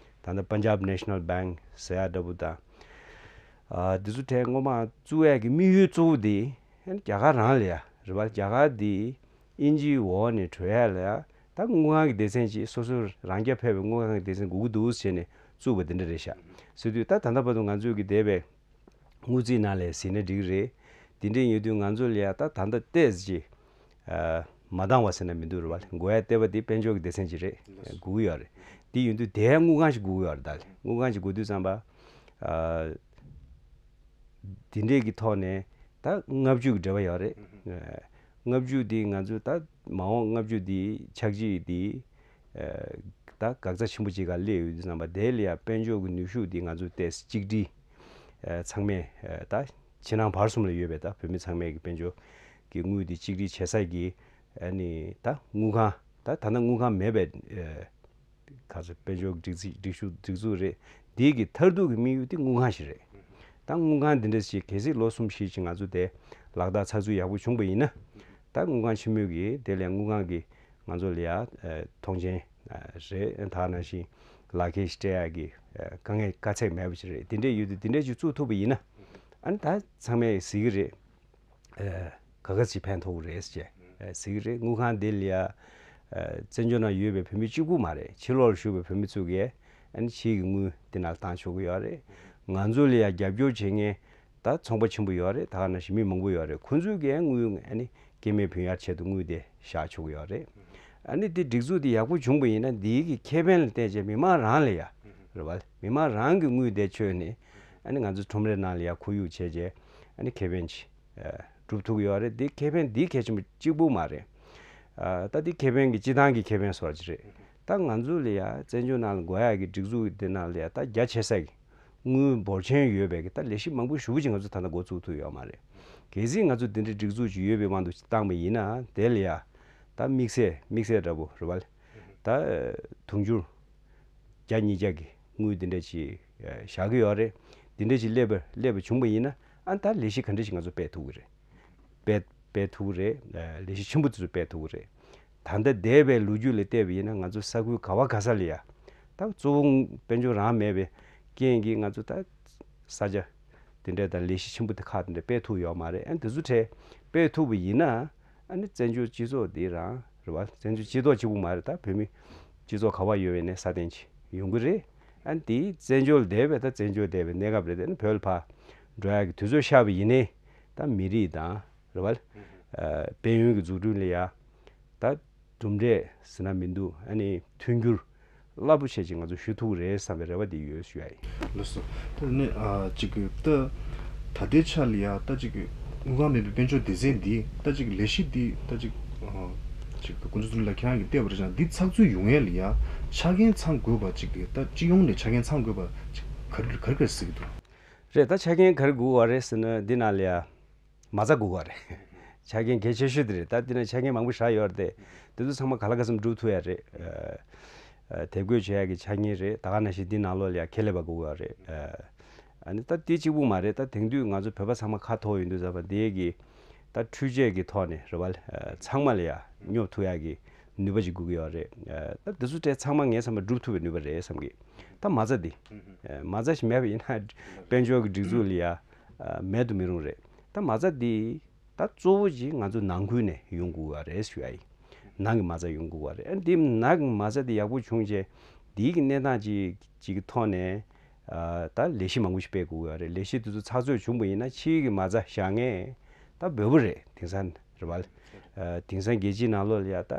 ད་ལྟ་Punjab National Bank ཟེར་ཡ་འདྲ་པོ་དང་། ཨ་འདི་ཚོ་གྲས་སྔོན་མ་བཙུགས་ཡ་གི་དམིགས་ཡུལ་གཙོ་བོ་དེ་ཨ་ནི་རྒྱ་གར་རང་ལ་ཡ་རེད་བ། རྒྱ་གར་འདི་དབྱིན་ཇིའི་འོག་ནས་གྲོལ་ཡ་ལ་ཡ་ད་དངུལ་ཁང་གི་སྡེ་ཚན་ཅིག་སོ་སོ་རང་རྐྱ་ཕེབས་པའི་དངུལ་ཁང་གི་སྡེ་ཚན་དགོས་ཀྱི་འདུག་ཟེར་ནས་བཙུགས་པ་འདི་འདྲ་རེད་ཤག་ཟེར་དུས། ད་ད་ལྟ་བར་དུ་ང་ཚོས་ཀྱི་འདས་པའི་དངུལ་རྩིས་ནང་ལ་གཟིགས་ན་འགྲིག་གི་རེད། དེ་འདྲ་ཡིན་དུས་ང་ཚོ་ལ་ཡ་ད་ད་ལྟ་ཏོག་ཙམ་ཅིག་ཨ་མ་འདང་བ་ཟེར་ན་མི་འདུག་རེད་བ། དགོས་ཡ་ལྟེ་བ་དེ་དཔལ་འབྱོར་གྱི་སྡེ་ཚན་ཅིག་རེད། དགོས་ཀྱི་ཡོད་རེད། དེ་ཡིན་དུས་དེ་དངུལ་ཁང་ཞིག་དགོས་ཀྱི་ཡོད་རེད། ད་དངུལ་ཁང་ཞིག་དགོས་དུས་ཙམ་པ་ཨ་དེ་འདྲས་ཀྱི་ཐོག་ནས་ད་ལྔ་བཅུ་གི་འབྲེལ་བ་ཡོད་རེད། ལྔ་བཅུ་དེ་ང་ཚོ་ད་མ་འོངས་ལྔ་བཅུ་དེ་ཆག་འཇིག་དེ་ད་འགག་རྩ་ཆེན་པོ་ཅིག་ག་སླེབས་ཡོད་དུས་ཙམ་པ་དེ་ལ་ཡ་དཔལ་འབྱོར་གྱི་ནུས་ཤུགས་དེ་ང་ཚོ་ཏོག་ཙམ་གཅིག་སྒྲིལ། ཚང་མས་ད་ཕྱི་ནང་བར་གསུམ་ལ་ཡོད་པའི་ད་བོད་མི་ཚང་མས་ཀྱི་དཔལ་འབྱོར་གྱི་དངུལ་དེ་གཅིག་སྒྲིལ་བྱེད་ས་ཀྱི་ཨ་ནི་ད་དངུལ་ཁང་། ད་ད་ལྟ་དངུལ་ཁང་མེད་པའི་ག་ཚོད་དཔལ་འབྱོར་སྒྲིག་འཛུགས་སྒྲིག་ཞུ་སྒྲིག་འཛུགས་རེད། འདི་གི་མཐར་ཐུག་གི་དམིགས་ཡུལ་དེ་དངུལ་ཁང་ཞིག་རེད། ད་དངུལ་ཁང་འདི་འདྲ་ཞིག་གལ་སྲིད་ལོ་གསུམ་བཞི་ཞིག་ང་ཚོ་དེ་ལག་བསྟར་ཚགས་ཚུད་ཡག་པོ་བྱུང་པ་ཡིན་ན། ད་དངུལ་ཁང་ཆེན་མོས་ཀྱི་དེ་ལས་དངུལ་ཁང་གི་ང་ཚོ་ལ་ཡ་མཐོང་མཆན་རེད། ད་ནང་བཞིན་ལག་ཁྱེར་ཞིག་སྤྲད་ཡག་གི་དཀའ་ངལ་དཀའ་ཚེགས་མེད་པ་ཞིག་རེད། དེ་འདྲས་ཡོད་དུས་དེ་འདྲས་ཅིག་བཙུགས་ཐུབ་པ་ཡིན་ན། ཨ་ནི་ད་ཚང་མས་གཟིགས་ཀྱི་རེད། ག་ག་ཅིག་ཕན་ཐོགས་རེད་ཟེར་ཟེར་གྱི་རེད། དངུལ་ཁང་འདི་ལ་ཡ་བཙན་བྱོལ་ནང་ཡོད་པའི་བོད་མི་གཅིག་པུ་མ་རེད། ཕྱི་ལོགས་ལ་བཞུགས་པའི་བོད་མི་ཚོ་གིས་ཨ་ནི་ཕྱིའི་གི་དངུལ་འདི་ནང་ལ་བཏང་ཆོག་གི་ཡོད་རེད། ང་ཚོ་ལ་ཡ་རྒྱབ་སྐྱོར་བྱེད་མཁན་ད་ཚོང་པ་ཆེན་པོ་ཡོད་རེད། ད་ག་ནང་བཞིན་མི་མང་པོ་ཡོད་རེད། ཁོང་ཚོས་གི་དངུལ་ཨ་ནི་སྐྱེད་མེད་ཕན་ཡར་ཆེད་དུ་དངུལ་དེ་བཞག་ཆོག་གི་ཡོད་རེད། ཨ་ནི་དེ་སྒྲིག་འཛུགས་དེ་ཡག་པོ་བྱུང་པ་ཡིན་ན་འདིའི་གི་ཁེ་ཕན་ལ་བལྟས་བྱས་མི་མང་རང་ལ་ཡ་རེད་བ། མི་མང་རང་གི་དངུལ་དེ་བཅོལ་ནས་ཨ་ནི་ང་ཚོ་ཁྲོམ་རའི་ནང་ལ་ཡ་ཁོར་ཡུག་བྱས་བྱས་ཨ་ནི་ཁེ་ཕན་ཆེ། སྒྲུབ་ཐུབ་ཀྱི་ཡོད་རེད། འདི་ཁེ་ཕན་འདི་གལ་ཆེན་པོ་གཅིག་པུ་མ་རེད། ད་འདི་ཁེ་ཕན་གྱི་སྤྱི་བཏང་གི་ཁེ་ཕན་སོགས་ཅིག་རེད། ད་ང་ཚོ་ལ་ཡ་བཙན་བྱོལ་ནང་ལ་དགོས་ཡག་གི་སྒྲིག་འཛུགས་འདི་ནང་ལ་ཡ་ད་རྒྱ་ཆེ་ས་གི་དངུལ་འབོར་ཆེན་ཡོད་པའི་གི་ད་ལས་གཞི་མང་པོ་ཞེ་པོ་ཅིག་ང་ཚོ་ད་ལྟ་འགོ་བཙུགས་ཐུབ་ཡོད་མ་རེད། གལ་སྲིད་ང་ཚོ་འདི་འདྲའི་སྒྲིག་འཛུགས་ཅིག་ཡོད་པའི་དབང་དུ་བཏང་པ་ཡིན་ན་དེ་ལ་ཡ་ད་དམིགས་བསལ་དམིགས་བསལ་འདྲ་པོ་རེད་བ། ད་དུང་ཕྱུར་བརྒྱ་ཉིས་བརྒྱ་གི་དངུལ་འདི་འདྲ་ཅིག་བཞག་གི་ཡོད་རེད། འདི་འདྲ་ཅིག་སླེབས་པ་སླེབས་པ་བྱུང་པ་ཡིན་ན་ཨ་ད་ལས་གཞི་ག་འདྲ་ཞིག་ང་ཚོ་སྤེལ་ཐུབ་ཀྱི་རེད། སྤེལ་སྤེལ་ཐུབ་ཀྱི་རེད། ལས་གཞི་ཆེན་པོ་དེ་ཚོ་སྤེལ་ཐུབ་ཀྱི་རེད། ད་ལྟ་འདས་པའི་ལོ་རྒྱུས་ལ་བལྟས་པ་ཡིན་ན་ང་ཚོ་ས་ཁུལ་ག་བ་ག་ས་ལ་ཡ་ད་གཙོ་བོ་དཔལ་འབྱོར་རང་མེད་པའི་རྐྱེན་གྱིས་ང་ཚོ་ད་ས་ཆ་དེ་འདྲ་དང་ལས་གཞི་ཆེན་པོ་དེ་ཁག་དེ་འདྲ་སྤེལ་ཐུབ་ཡོད་མ་རེད། ཨ་དེ་ཚོ་གྲས་སྤེལ་ཐུབ་པ་ཡིན་ན། ཨ་ནི་བཙན་བྱོལ་སྤྱི་ཚོགས་འདི་རང་རེད་བ། བཙན་བྱོལ་སྤྱི་ཚོགས་གཅིག་པུ་མ་རེད། ད་བོད་མི་སྤྱི་ཚོགས་ག་བ་ཡོད་པའི་ནས་སྲ་བརྟན་ཅིག་ཡོང་གི་རེད། ཨ་ནི་དེའི་བཙན་བྱོལ་བསྡད་པའི་ད་བཙན་བྱོལ་བསྡད་པའི་གནས་སྐབས་རེད། དེ་ནི་བོད་ལ་ཕར་འགྲོ་ཡག་གི་དུས་ཚོད་ཤར་བ་ཡིན་ནའི་ད་མི་རིགས་དང་རེད་བ། ཨ་དཔལ་ཡོན་གྱི་འཛུགས་སྐྲུན་ལ་ཡ་ད་གྲུབ་འབྲས་ཟེར་ན་མི་འདུག་ཨ་ནི་མཐུན་འགྱུར་རླབས་པོ་ཆེ་ཅིག་ང་ཚོ་ཞུ་ཐུབ་ཀྱི་རེད་བསམ་པའི་རེ་བ་དེ་ཡོད་ཞུ་ཡ་ཡིན། ལགས་སོ། ད་ནི་ཨ་ཅིག་གི་ད་ད་ལྟའི་ཆ་ལ་ཡ་ད་ཅིག་གི་དངུལ་ཁང་མེད་པའི་དཔལ་འབྱོར་སྡེ་ཚན་འདི་ད་ཅིག་ལས་གཞི་འདི་ད་ཅིག་ཨ་ཅིག་སྐུ་ངོ་ཚེ་རིང་ལགས་ཁྱེད་རང་གིས་བལྟས་པ་རེད་ཅང་འདི་ཚགས་ཚུད་ཡོང་ཡས་ལ་ཡ་ཆ་རྐྱེན་ཚང་དགོས་པ་ཅིག་གི་ད་སྤྱི་ཡོངས་ནས་ཆ་རྐྱེན་ཚང་དགོས་པ་ཅིག་ག་རེ་ག་རེ་ག་རེ་ཟེར་གི་འདུག་རེད། ད་ཆ་རྐྱེན་ག་རེ་དགོས་པ་རེད་ཟེར་ན་འདི་ནང་ལ་ཡ། མ་རྩ་དགོས་པ་རེད། ཆ་རྐྱེན་གལ་ཆེ་ཤོས་དེ་རེད། ད་དེ་ནས་ཆ་རྐྱེན་མང་པོ་བཞག་ཡོད་རེད་དེ། དེ་ཚོ་ཚང་མ་ག་ལ་ག་ཚོད་འགྲུབ་ཐུབ་ཡ་རེད། ཨ་དེབ་འགོད་བྱེད་ཡ་གི་ཆ་རྐྱེན་རེད། ད་ག་ནང་བཞིན་འདི་ནང་ལོགས་ལ་ཡ་ཁེ་ལས་པ་དགོས་ཡོད་རེད། ཨ་ནི་ད་དེ་གཅིག་པུ་མ་རེད། ད་དེང་དུས་ང་ཚོ་བོད་པ་ཚང་མ་ཁ་ཐོར་ཡོང་དུས་ཙམ་པ་དེ་གི་ ད་འཕྲུལ་ཆས་ཀྱི་ཐོག་ནས་རེད་བ། ཚང་མ་ལ་ཡ་སྙོབ་ཐུབ་ཡག་གི་ནུས་པ་ཅིག་དགོས་ཀྱི་ཡོད་རེད། ད་འདི་ཚོ་གྲས་ཚང་མ་ངའི་བསམ་པར་སྒྲུབ་ཐུབ་པའི་ནུས་པ་རེད་བསམ་གི། ད་མ་རྩ་འདི་མ་རྩ་ཞིག་མེད་པ་ཡིན་ན་དཔལ་འབྱོར་གྱི་སྒྲིག་འཛུགས་ལ་ཡ་མེད་དུ་མི་རུང་རེད། ད་མ་རྩ་འདི་ད་གཙོ་བོ་ཅིག་ང་ཚོ་ནང་ཁུལ་ནས་ཡོང་དགོས་པ་རེད་ཞུ་ཡ་ཡིན། ནང་གི་མ་རྩ་ཡོང་དགོས་པ་རེད། ཨ་འདི་ནང་གི་མ་རྩ་འདི་ཡག་པོ་བྱུང་རྗེས་འདིའི་གི་གནས་སྟངས་ཅིག་ཅིག་གི་ཐོག་ནས་ཨ་ད་ལས་གཞི་མང་པོ་ཞིག་སྤེལ་དགོས་ཀྱི་ཡོད་རེད། ལས་གཞི་དེ་ཚོ་ཚགས་ཚུད་བྱུང་པ་ཡིན་ན་ཕྱིའི་གི་མ་རྩ་བཞག་མཁན་ད་འབོལ་པོ་རེད། དེང་སང་རེད་བ། ཨ་དེང་སང་རྒྱལ་སྤྱིའི་ནང་ལོགས་ལ་ཡ་ད་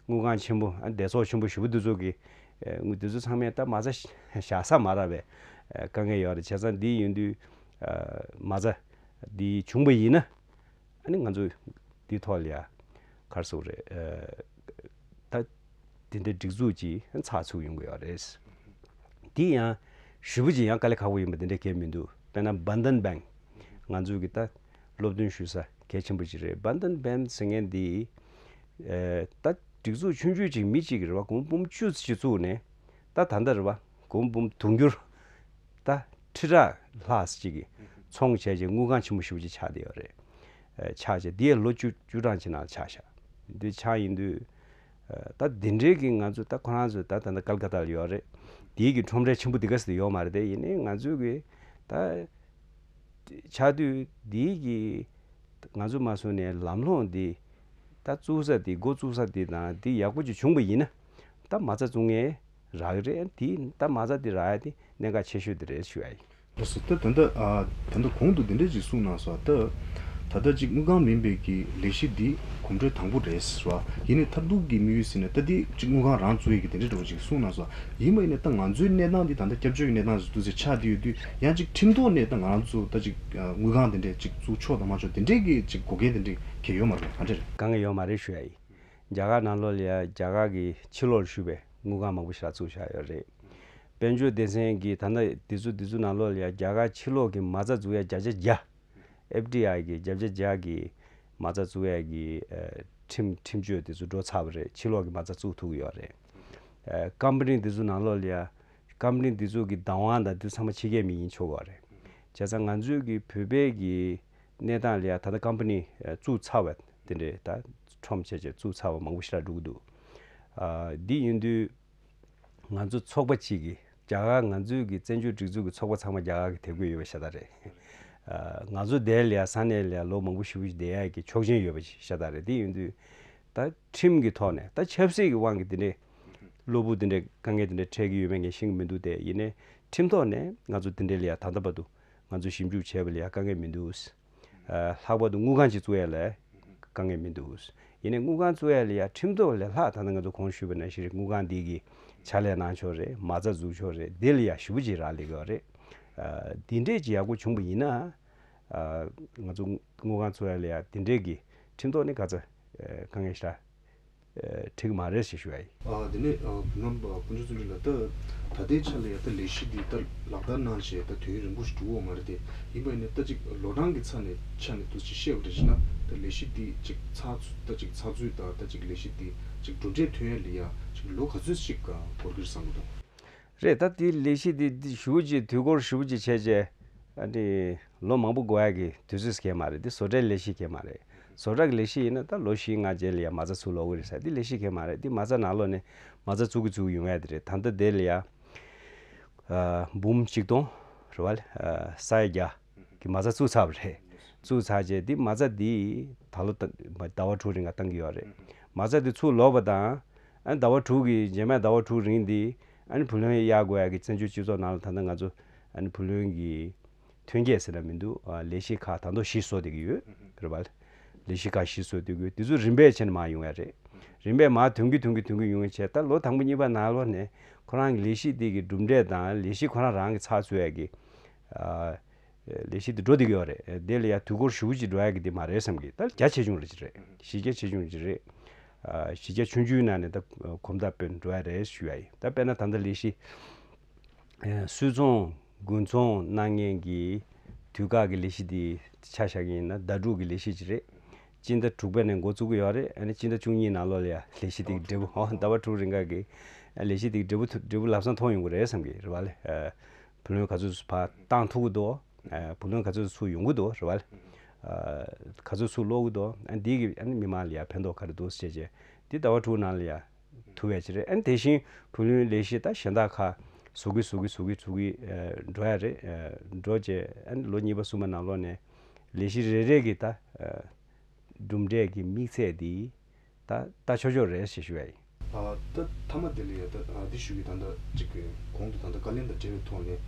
དངུལ་ཁང་ཆེན་པོ་ཨ་སྡེ་ཚོགས་ཆེན་པོ་ཞེ་པོ་དེ་ཚོ་གི་ཨ་དངུལ་དེ་ཚོ་ཚང་མས་ད་མ་རྩ་བཞག་ས་མ་རག་པའི་ཨ་དཀའ་ངལ་ཡོད་རེད། བྱས་ཙང་འདི་ཡིན་དུས་ཨ་མ་རྩ་འདི་བྱུང་པ་ཡིན་ན། ཨ་ནི་ང་ཚོ་འདིའི་ཐོག་ལ་ཡ་ག་རེ་ཟེར་དགོས་རེད། ཨ་ད་འདི་འདྲའི་སྒྲིག་འཛུགས་ཅིག་ཚགས་ཚུད་ཡོང་གི་ཡོད་རེད། འདི་ཡང་ཞེ་པོ་ཅིག་ཡང་དཀའ་ལས་ཁག་པོ་ཡིན་པ་འདི་འདྲའི་གང་ཡང་མི་འདུག་དཔེར་ན་Bandhan Bank ང་ཚོའི་གི་ད་སློབ་སྟོན་ཞུ་ས་གལ་ཆེན་པོ་ཅིག་རེད། Bandhan Bank ཟེར་མཁན་འདི་ཨ་ད་སྒྲིག་འཛུགས་ཆུང་ཆུང་ཅིག་མི་གཅིག་གིས་རེད་བ། སྒོར་མོ་འབུམ་བཅུ་ཅིག་བཙུགས་ནས་ད་ད་ལྟ་རེད་བ། སྒོར་མོ་འབུམ་དུང་ཕྱུར་ད་ཁྲི་ཕྲག་ལྷག་ཅིག་གི་ཚོང་བྱས་རྗེས་དངུལ་ཁང་ཆེན་པོ་ཞེ་པོ་ཅིག་ཆགས་བསྡད་ཡོད་རེད། ཨ་ཆགས་རྗེས་འདི་ཡང་ལོ་བཅུ་བཅུ་གྲངས་ཅིག་ནང་ཆགས་ཤག་འདི་ཆགས་ཡིན་དུས་ཨ་ད་འདི་འདྲའི་གི་ང་ཚོ་ད་ཁོ་རང་ཚོ་ད་ད་ལྟ་ཀལ་ཀ་ཏ་ལ་ཡོད་རེད། འདིའི་གི་ཁྲོམ་ར་ཆེན་པོ་འདི་ག་ས་དེ་ཡོད་མ་རེད་དེ། ཡིན་ནའི་ང་ཚོའི་གི་ད་ཆགས་དུས་འདིའི་གི་ང་ཚོ་མ་སུ་ནས་ལམ་ལྷོང་འདི་ད་བཙུགས་ས་འདི་འགོ་བཙུགས་ས་འདི་དང་འདི་ཡག་པོ་ཅིག་བྱུང་པ་ཡིན་ན་ད་མ་རྩ་བཙུགས་མཁན་རག་གི་རེད། འདི་ད་མ་རྩ་འདི་རག་ཡ་འདི་གནད་འགག་ཆེ་ཤོས་འདི་རེད་ཞུ་ཡ་ཡིན། ལགས་སོ། ད་ད་ལྟ་ཨ་ད་ལྟ་གོང་དུ་འདི་འདྲ་ཅིག་གསུངས་གནང་སོང་། ད་ད་ལྟ་ཅིག་དངུལ་ཁང་མིན་པའི་གི་ལས་གཞི་འདི་གོམ་བགྲོད་དང་པོ་རེད་ཟེར་བ། ཡིན་ནའི་མཐར་ཐུག་གི་དམིགས་ཡུལ་ཟེར་ནས་ད་འདི་ཅིག་དངུལ་ཁང་རང་བཙུགས་ཡས་ཀྱི་དེ་འདྲ་འདྲ་བོ་ཅིག་གསུངས་གནང་སོང་། ཡིན་པ་ཡིན་ནའི་ད་ང་ཚོའི་གནས་སྟངས་འདི་ད་ལྟ་སྐྱབས་བཅོལ་གྱི་གནས་སྟངས་ཅིག་ཏུ་ཟེར་ཆགས་བསྡད་ཡོད་དུས་ཡང་ཅིག་ཁྲིམས་ཐོག་ནས་ད་ང་རང་ཚོ་ད་ཅིག་ཨ་དངུལ་ཁང་དེ་འདྲས་ཅིག་བཙུགས་ཆོག་དང་མ་ཆོག་དེ་འདྲས་ཀྱི་ཅིག་འགོག་རྐྱེན་དེ་འདྲས་གང་ཡང་ཡོད་མ་རེད། ག་འདྲས་རེད། དཀའ་ངལ་ཡོད་མ་རེད་ཞུ་ཡ་ཡིན། རྒྱ་གར་ནང་ལོགས་ལ་ཡ་རྒྱ་གར་གྱི་ཕྱི་ལོགས་ལ་བཞུགས་པའི་དངུལ་ཁང་མང་པོ་ཞིག་ལ་བཙུགས་བཞག་ཡོད་རེད། དཔལ་འབྱོར་སྡེ་ཚན་གྱི་ད་ལྟ་དེ་ཚོ་དེ་ཚོ་ནང་ལོགས་ལ་ཡ་རྒྱ་གར་ཕྱི་ལོགས་ཀྱི་མ་རྩ་བཙུགས་ཡ་བརྒྱ་ཆ་བརྒྱ། ཨེཕ་ཌི་ཨའི་གི་བརྒྱ་ཆ་བརྒྱ་གི་མ་རྩ་བཙུགས་ཡ་གི་ཨ་ཁྲིམས་ཁྲིམས་གཅོད་དེ་ཚོ་འགྲོ་ཚར་བ་རེད། ཕྱི་ལོགས་ཀྱི་མ་རྩ་བཙུགས་ཐུབ་ཀྱི་ཡོད་རེད། ཨ་ཀམ་པ་ནི་དེ་ཚོ་ནང་ལོགས་ལ་ཡ་ཀམ་པ་ནི་དེ་ཚོ་གི་བདག་དབང་དང་དེ་ཚང་མ་ཕྱི་རྒྱལ་མི་ཡིན་ཆོག་གི་ཡོད་རེད། བྱས་ཙང་ང་ཚོའི་གི་བོད་པའི་གི་གནས་སྟངས་ལ་ཡ་ད་ལྟ་ཀམ་པ་ནི་ཨ་བཙུགས་ཚར་བ་དེ་འདྲས་ད་ཁྲོམ་བྱས་བྱས་བཙུགས་ཚར་བ་མང་པོ་ཞིག་རག་འགྲོ་གི་འདུག་ཨ་འདི་ཡིན་དུས། ང་ཚོ་ཚོགས་པ་གཅིག་གིས་རྒྱ་གར་ང་ཚོའི་གི་བཙན་བྱོལ་སྒྲིག་འཛུགས་ཀྱི་ཚོགས་པ་ཚང་མ་རྒྱ་གར་གྱི་དེབ་འགོད་ཡོད་པ་ཤ་སྟག་རེད། ཨ་ང་ཚོ་དེ་ལ་ཡ་ས་གནས་ལ་ཡ་ལོ་མང་པོ་ཞེ་པོ་ཞིག་བསྡད་ཡ་གི་ཆོག་མཆན་ཡོད་པ་ཞིག་ཤ་སྟག་རེད། དེ་ཡིན་དུས་ད་ཁྲིམས་ཀྱི་ཐོག་ནས་ད་ཆབ་སྲིད་ཀྱི་དབང་གིས་དེ་འདྲས་གློ་བུར་དེ་འདྲས་དཀའ་ངལ་དེ་འདྲས་འཕྲད་ཀྱི་ཡོད་མེད་ངས་ཤེས་ཀྱི་མི་འདུག་སྟེ། ཡིན་ནའི་ཁྲིམས་ཐོག་ནས་ང་ཚོ་དེ་འདྲས་ལ་ཡ་ད་ལྟ་བར་དུ་ང་ཚོ་ཞིབ་འཇུག་བྱས་པ་ལ་ཡ་དཀའ་ངལ་མི་འདུག་ཨ་ལྷག་པར་དུ་དངུལ་ཁང་ཅིག་བཙུགས་ཡ་ལ་དཀའ་ངལ་མི་འདུག་ཡིན་ནའི་དངུལ་ཁང་བཙུགས་ཡ་ལ་ཡ་ཁྲིམས་ཐོག་ལས་ལྷག་ད་ལྟ་ང་ཚོ་གོང་ཞུས་པ་ནང་བཞིན་རེད། དངུལ་ཁང་འདི་གི་ཕྱག་ལས་གནང་ཕྱོགས་རེད། མ་རྩ་འཛུགས་ཕྱོགས་རེད། འདི་ལ་ཡ་ཞེ་པོ་ཅིག་རག་ལས་ཀྱི་ཡོད་རེད། ཨ་འདི་འདྲས་ཅིག་ཡག་པོ་བྱུང་པ་ཡིན་ན་ཨ་ང་ཚོ་དངུལ་ཁང་བཙུགས་ཡ་ལ་ཡ་འདི་འདྲས་ཀྱི་ཁྲིམས་ཐོག་ནས་ག་ཚོད་ཨ་དཀའ་ངལ་ཞིག་རག་ཨ་འཕྲད་ཀྱི་མ་རེད་ཞེས་ཞུ་ཡ་ཡིན། ཨ་དེ་ནས་ཨ་བུ་ནམ་པ་དཀོན་མཆོག་བརྩོན་འགྲུས་ལགས། ད་ད་ལྟའི་ཆ་ལ་ཡ་ད་ལས་གཞི་འདི་ད་ལག་བསྟར་གནང་བྱས་ད་དུས་ཡུན་རིང་པོ་ཞིག་འགྲོ་གི་ཡོད་མ་རེད་དེ། ཡིན་པ་ཡིན་ནའི་ད་ཅིག་ལོ་གྲངས་ཀྱི་ཆ་ནས་ཆ་ནས་ཏོག་ཙམ་བཤད་པ་རེད་བྱས་ན། ད་ལས་གཞི་འདི་ཅིག་ཚགས་ཚུད་ད་ཅིག་ཚགས་ཚུད་དང་ད་ཅིག་ལས་གཞི་འདི་ཅིག་གྲུབ་འབྲས་ཐོན་ཡ་ལ་ཡ་ཅིག་ལོ་ག་ཚོད་ཅིག་འགོར་གྱི་རེད་བསམ་གྱི་འདུག་རེད། ད་དེ་ལས་གཞི་འདི་འདི་ཞེ་པོ་ཅིག་དུས་འགོར་ཞེ་པོ་ཅིག་བྱས་རྗེས་ཨ་ནི་ལོ་མང་པོ་འགོར་ཡ་གི་དུས་ཚོད་གང་ཡང་མ་རེད། འདི་བཟོ་གྲྭའི་ལས་གཞི་གང་ཡང་མ་རེད། བཟོ་གྲྭ་གི་ལས་གཞི་ཡིན་ན་ད་ལོ་བཞི་ལྔ་རྗེས་ལ་ཡ་མ་རྩ་ཚུར་ལོག་གི་རེད་ཟེར། འདི་ལས་གཞི་གང་ཡང་མ་རེད། འདི་མ་རྩ་ནང་ལོགས་ནས་མ་རྩ་བཙུགས་ཀྱི་བཙུགས་ཀྱི་ཡོང་ཡ་དེ་རེད། ད་ལྟ་དེ་ལ་ཡ་ཨ་འབུམ་གཅིག་སྟོང་རེད་བ། ཨ་ས་ཡ་བརྒྱ་གི་མ་རྩ་བཙུགས་ཚར་བ་རེད། བཙུགས་ཚར་རྗེས་འདི་མ་རྩ་འདི་ད་ལོ་ད་ཟླ་བ་དྲུག་རིང་ག་བཏང་གི་ཡོད་རེད། མ་རྩ་འདི་ཚུར་ལོག་པ་དང་ཨ་ནི་ཟླ་བ་དྲུག་གི་རྗེས་མའི་ཟླ་བ་དྲུག་རིང་འདི་ཨ་ནི་བུ་ལོན་གཡར་དགོས་ཡ་གི་བཙན་བྱོལ་སྤྱི་ཚོགས་ནང་ལ་ད་ལྟ་ང་ཚོ་ཨ་ནི་བུ་ལོན་གྱི་ཐོན་སྐྱེད་ཟེར་ན་མི་འདུག་ཨ་ལས་གཞི་ཁག་ད་དུང་གཞི་བཟོ་བསྡད་ཀྱི་ཡོད་རེད་བ། ལས་གཞི་ཁག་གཞི་བཟོ་བསྡད་ཀྱི་ཡོད། དེ་ཚོ་རིམ་པས་བྱས་ནས་མར་ཡོང་ཡ་རེད། རིམ་པས་མར་ཐོན་གྱི་ཐོན་གྱི་ཐོན་གྱི་ཡོང་བའི་ཆེད་ད་ལོ་དང་པོ་གཉིས་པ་ནང་ལོགས་ནས་ཁོ་རང་གི་ལས་གཞི་དེ་གི་གྲུབ་འབྲས་དང་ལས་གཞི་ཁོ་རང་རང་གི་ཚགས་ཚུད་ཡ་གི་ཨ་ལས་གཞི་དེ་འགྲོ་བསྡད་ཀྱི་ཡོད་རེད། དེ་ལ་ཡ་དུས་འགོར་ཞེ་པོ་ཅིག་འགྲོ་ཡ་གི་དེ་མ་རེད་བསམ་གི། ད་རྒྱ་ཆེ་ཆུང་རེ་ཅིག་རེད། གཞི་རྒྱ་ཆེ་ཆུང་ཅིག་རེད། ཨ་གཞི་རྒྱ་ཆུང་ཆུང་ནང་ནས་ད་གོམ་སྟབས་སྤོས་འགྲོ་ཡ་རེད་ཞུ་ཡ་ཡིན། ད་དཔེར་ན་ད་ལྟ་ལས་གཞི་ཨ་སུད་ཚོང་དགུན་ཚོང་གནང་མཁན་གྱི་དུས་བཀག་གི་ལས་གཞི་འདི་ཆ་བཞག་གི་ཡིན་ན་ཟླ་དྲུག་གི་ལས་གཞི་ཅིག་རེད། སྤྱི་ཟླ་དྲུག་པ་ནས་འགོ་བཙུགས་ཀྱི་ཡོད་རེད། ཨ་ནི་སྤྱི་ཟླ་བཅུ་གཉིས་ནང་ལོགས་ལ་ཡ་ལས་གཞི་དེ་གི་འབྲས་བུ་ཨོ་ཟླ་བ་དྲུག་རིང་ག་གི་ལས་གཞི་དེ་གི་འབྲས་བུ་འབྲས་བུ་ལམ་སང་མཐོང་ཡོང་གི་རེད་བསམ་གི་རེད་བ་ལེ། ཨ་བུ་ལོན་ག་ཚོད་ཕར་བཏང་ཐུབ་ཀྱི་འདུག་ཨ་བུ་ལོན་ག་ཚོད་ཚུར་ཡོང་གི་འདུག་རེད་བ་ལེ། ཨ་ག་ཚོད་ཚུར་ཀློག་གི་འདུག་ཨ་འདི་གི་ཨ་ནི་མི་མང་ལ་ཡ་ཕན་ཐོགས་ག་རེ་འདུག་ཟེར་བྱས་འདི་ཟླ་བ་དྲུག་ནང་ལ་ཡ་ཐུབ་ཡ་ཅིག་རེད། ཨ་ནི་དེ་བཞིན་བུ་ལོན་ལས་གཞི་ད་གཞན་དག་ཁག་བཟོ་གི་བཟོ་གི་བཟོ་གི་བཟོ་གི་ཨ་འགྲོ་ཡ་རེད། ཨ་འགྲོ་བྱས་ཨ་ནི་ལོ་གཉིས་པ་གསུམ་པ་ནང་ལོགས་ནས་ལས་གཞི་རེ་རེ་གི་ད་ཨ་གྲུབ་འབྲས་ཀྱི་དམིགས་ཚད་འདི་ད་ལྟ་ཆོག་ཆོག་རེད་ཞེས་ཞུ་ཡ་ཡིན། ཨ་ད་མཐའ་མ་དེ་ལ་ཡ་ད་ཨ་འདི་ཞུ་གི། ད་ལྟ་ཅིག་གི་གོང་དུ་ད་ལྟ་བཀའ་ལན་དང་འབྲེལ་བའི་ཐོག་ནས་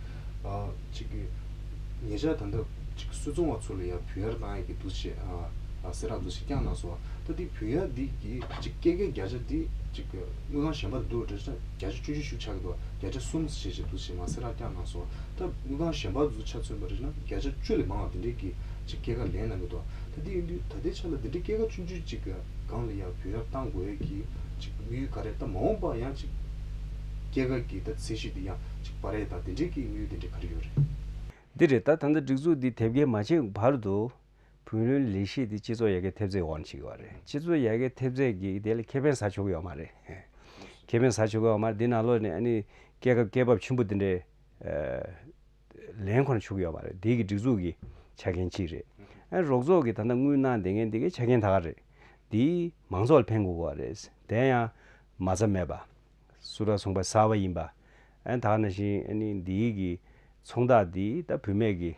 ཨ་ཅིག་གི་ཉེ་ཆར་ད་ལྟ་ཅིག་སུད་ཚོང་བ་ཚོ་ལ་ཡ་བུད་ཡར་བཏང་ཡ་གི་འདུ་བྱེད་ཨ་ཨ་གསལ་བསྒྲགས་འདུ་བྱེད་བསྐྱངས་གནང་སོང་། ད་འདི་བུད་ཡར་འདི་གི་ཅིག་སྐྱེད་ཀའི་བརྒྱ་ཆ་འདི་ཅིག་གི་དངུལ་ཁང་གཞན་པ་འདུག་འདྲ་ཆ་བརྒྱ་ཆ་བཅུ་བཅུ་ཞིག་ཆགས་ཀྱི་འདུག་བརྒྱ་ཆ་གསུམ་ཞེས་བྱས་འདུ་བྱེད་མ་གསལ་བསྒྲགས་བསྐྱངས་གནང་སོང་། ད་དངུལ་ཁང་གཞན་པ་ཚོ་ཆ་མཚོན་པ་རེད་ན་བརྒྱ་ཆ་བཅུ་ལས་མང་བ་དེ་འདྲའི་གི་ཅིག་སྐྱེད་ཀ་ལེན་གནང་གི་འདུག་ད་དེ་ཡིན་དུས་ད་ལྟའི་ཆ་ལ་དེ་འདྲའི་སྐྱེད་ཀ་ཆུང་ཆུང་ཅིག་གི་སྒང་ལ་ཡ་བུད་ཡར་བཏང་དགོས་ཡས་ཀྱི་ཅིག་དམིགས་ཡུལ་ག་རེ། ད་མ་འོངས་པ་ཡང་ཅིག་སྐྱེད་ཀ་གི་ད་ཚད་གཞི་དེ་ཡང་ཅིག་སྤར་ཡས་དང་དེ་འདྲའི་གི་དམིགས་ཡུལ་དེ་འདྲའི་ག་རེ་ཡོད་རེད། འདི་རེད། ད་ད་ལྟ་སྒྲིག་འཛུགས་འདི་དེབ་སྐྱེལ་མ་བྱེད་བར་དུ་བུ་ལོན་ལས་གཞི་འདི་སྤྱི་ཚོགས་ཡར་རྒྱས་ཐེབས་རྩའི་འོག་ནས་བྱེད་ཀྱི་ཡོད་རེད། སྤྱི་ཚོགས་ཡར་རྒྱས་ཐེབས་རྩ་གི་དེ་ལ་ཁེ་ཕན་ཟ་ཆོག་གི་ཡོད་མ་རེད། ཁེ་ཕན་ཟ་ཆོག་གི་ཡོད་མ་རེད། འདི་ནང་ལོགས་ནས་ཨ་ནི་སྐྱེད་ཀ་སྐྱེད་འབབ་ཆེན་པོ་འདི་འདྲའི་ཨ་ལེན་ཁོ་ན་ཆོག་གི་ཡོད་མ་རེད། འདི་གི་སྒྲིག་འཛུགས་ཀྱི་ཆ་རྐྱེན་གཅིག་རེད། ཨ་རོགས་ཚོགས་ཀྱི་ད་ལྟ་དངུལ་གནང་བསྡད་མཁན་འདི་གའི་ཆ་རྐྱེན་ད་ག་རེད། འདི་མང་ཚོགས་ལ་ཕན་དགོས་ཀྱི་ཡོད་རེད། དེ་ཡང་མ་རྩ་མེད་པ། སུ་ར་ཚོང་པ་གསར་པ་ཡིན་པ། ཨ་ད་ག་ནང་བཞིན་ཨ་ནི་འདི་གི་ཚོང་རྟགས་འདི་ད་བུད་མེད་ཀྱི་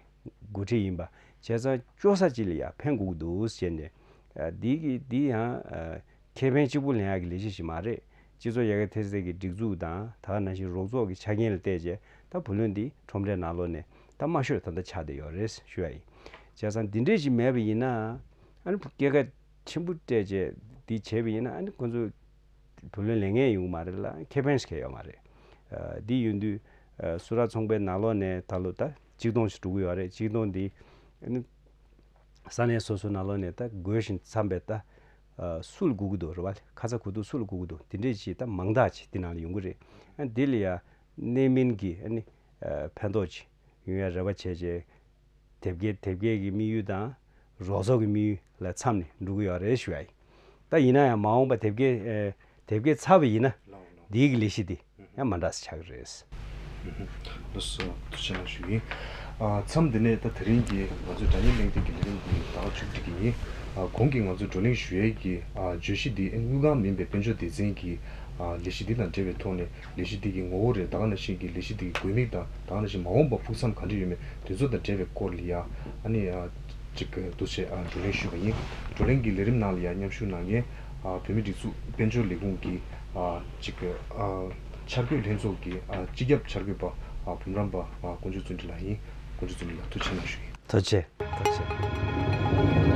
འགོ་ཁྲིད་ཡིན་པ། བྱས་ཙང་སྐྱོ་ས་ཅིག་ལ་ཡ་ཕན་དགོས་ཀྱི་འདུག་ཟེར་ནས་ཨ་འདི་གི་འདི་ཡང་ཨ་ཁེ་ཕན་གཅིག་པུ་ལེན་ཡག་གི་ལས་གཞི་ཞིག་མ་རེད། སྤྱི་ཚོགས་ཡར་རྒྱས་ཐེབས་རྩ་གི་སྒྲིག་འཛུགས་དང་ད་ག་ནང་བཞིན་རོགས་ཚོགས་ཀྱི་ཆ་རྐྱེན་ལ་བལྟས་རྗེས་ད་བུ་ལོན་འདི་ཁྲོམ་རའི་ནང་ལོགས་ནས་ད་དམའ་ཤོས་ད་ལྟ་ཆགས་བསྡད་ཡོད་རེད་ཞུ་ཡ་ཡིན། བྱས་ཙང་འདི་འདྲས་ཞིག་མེད་པ་ཡིན་ན་ཨ་ནི་སྐྱེད་ཀ་ཆེན་པོ་སྤྲད་རྗེས་འདི་བྱས་པ་ཡིན་ན་ཨ་ནི་ཁོ་ཚོ་བུ་ལོན་ལེན་མཁན་ཡོང་གི་མ་རེད་ལ་ཁེ་ཕན་ཞིག་ཡོད་མ་རེད། ཨ་འདི་ཡིན་དུས་ཨ་སུ་ར་ཚོང་པའི་ནང་ལོགས་ནས་ད་ལོ་ད་གཅིག་སྟོང་ཞིག་འགྲོ་གི་ཡོད་རེད། གཅིག་སྟོང་འདི་ཨ་ནི་ས་གནས་སོ་སོའི་ནང་ལོགས་ནས་ད་དགོས་བཞིན་འཚམས་པའི་ད་ཨ་སུ་ལ་དགོས་ཀྱི་འདུག་རེད་བ། ཁ་ཚ་དགོས་གཏུགས་སུ་ལ་དགོས་ཀྱི་འདུག་དེ་འདྲས་ཅིག་ད་མང་དག་ཅིག་འདི་ནང་ལ་ཡོང་གི་རེད། ཨ་འདི་ལ་ཡ་གནད་སྨིན་གྱི་ཨ་ནི་ཨ་ཕན་ཐོགས་ཅིག་ཡོང་ཡ་རེ་བ་བྱས་རྗེས། དེབ་སྐྱེལ་དེབ་སྐྱེལ་གྱི་དམིགས་ཡུལ་དང་རོགས་ཚོགས་ཀྱི་དམིགས་ཡུལ་ལ་འཚམས་ནས་འགྲོ་གི་ཡོད་རེད་ཞུ་ཡ་ཡིན། ད་ཡིན་ན་ཡང་མ་འོངས་པ་དེབ་སྐྱེལ་ཨེ་དེབ་སྐྱེལ་ཚར་བ་ཡིན་ན་འདིའི་གི་ལས་གཞི་འདི་ཡང་མ་འདྲ་ས་ཆགས་ཀྱི་རེད། ལགས་སོ། ཐུགས་རྗེ་གནང་ཞུ་ཡིན། ཨ་མཚམས་འདི་ནས་ད་དེ་རིང་གི་ང་ཚོའི་སྒྲ་སྙན་གླེང་སྟེགས་ཀྱི་ལས་རིམ་འདི་ཟླ་བ་བཅུ་གཅིག་གི་ཡིན། ཨ་གོང་གི་ང་ཚོས་བགྲོ་གླེང་ཞུ་ཡས་ཀྱི་ཨ་བརྗོད་གཞི་འདི་དངུལ་ཁང་མིན་པའི་དཔལ་འབྱོར་སྡེ་ཚན་གྱི་ཨ་ལས་གཞི་འདི་དང་འབྲེལ་བའི་ཐོག་ནས་ལས་གཞི་འདི་གི་ངོ་བོ་རེད། ད་ག་ནང་བཞིན་གྱི་ལས་གཞི་འདི་གི་དགོས་དམིགས་དང་ད་ག་ནང་བཞིན་མ་འོངས་པ་ཕུགས་བསམ་ག་འདྲ་ཡོད་མེད་དེ་ཚོ་དང་འབྲེལ་བའི་སྐོར་ལ་ཡ་ཨ་ནི་ཨ་ཅིག་འདུ་བྱེད་ཨ་བགྲོ་གླེང་ཞུས་པ་ཡིན། བགྲོ་གླེང་གི་ལས་རིམ་ནང་ལ་ཡ་མཉམ་ཞུགས་གནང་མཁན་ཨ་བོད་མིའི་སྒྲིག་འཛུགས་དཔལ་འབྱོར་ལས་ཁུངས་ཀྱི་ཨ་ཅིག་ཨ་འཆར་འགོད་ལྷན་ཚོགས་ཀྱི་ཨ་སྤྱི་ཁྱབ་འཆར་འགོད་པ་ཨ་འབུམ་རམས་པ་ཨ་དཀོན་མཆོག་བརྩོན་འགྲུས་ལགས་ཡིན། དཀོན་མཆོག་བརྩོན་འགྲུས་ལགས་ཐུགས་རྗེ་གནང་ཞུ་ཡིན། ཐུགས་རྗེ་ཐུགས་རྗེ།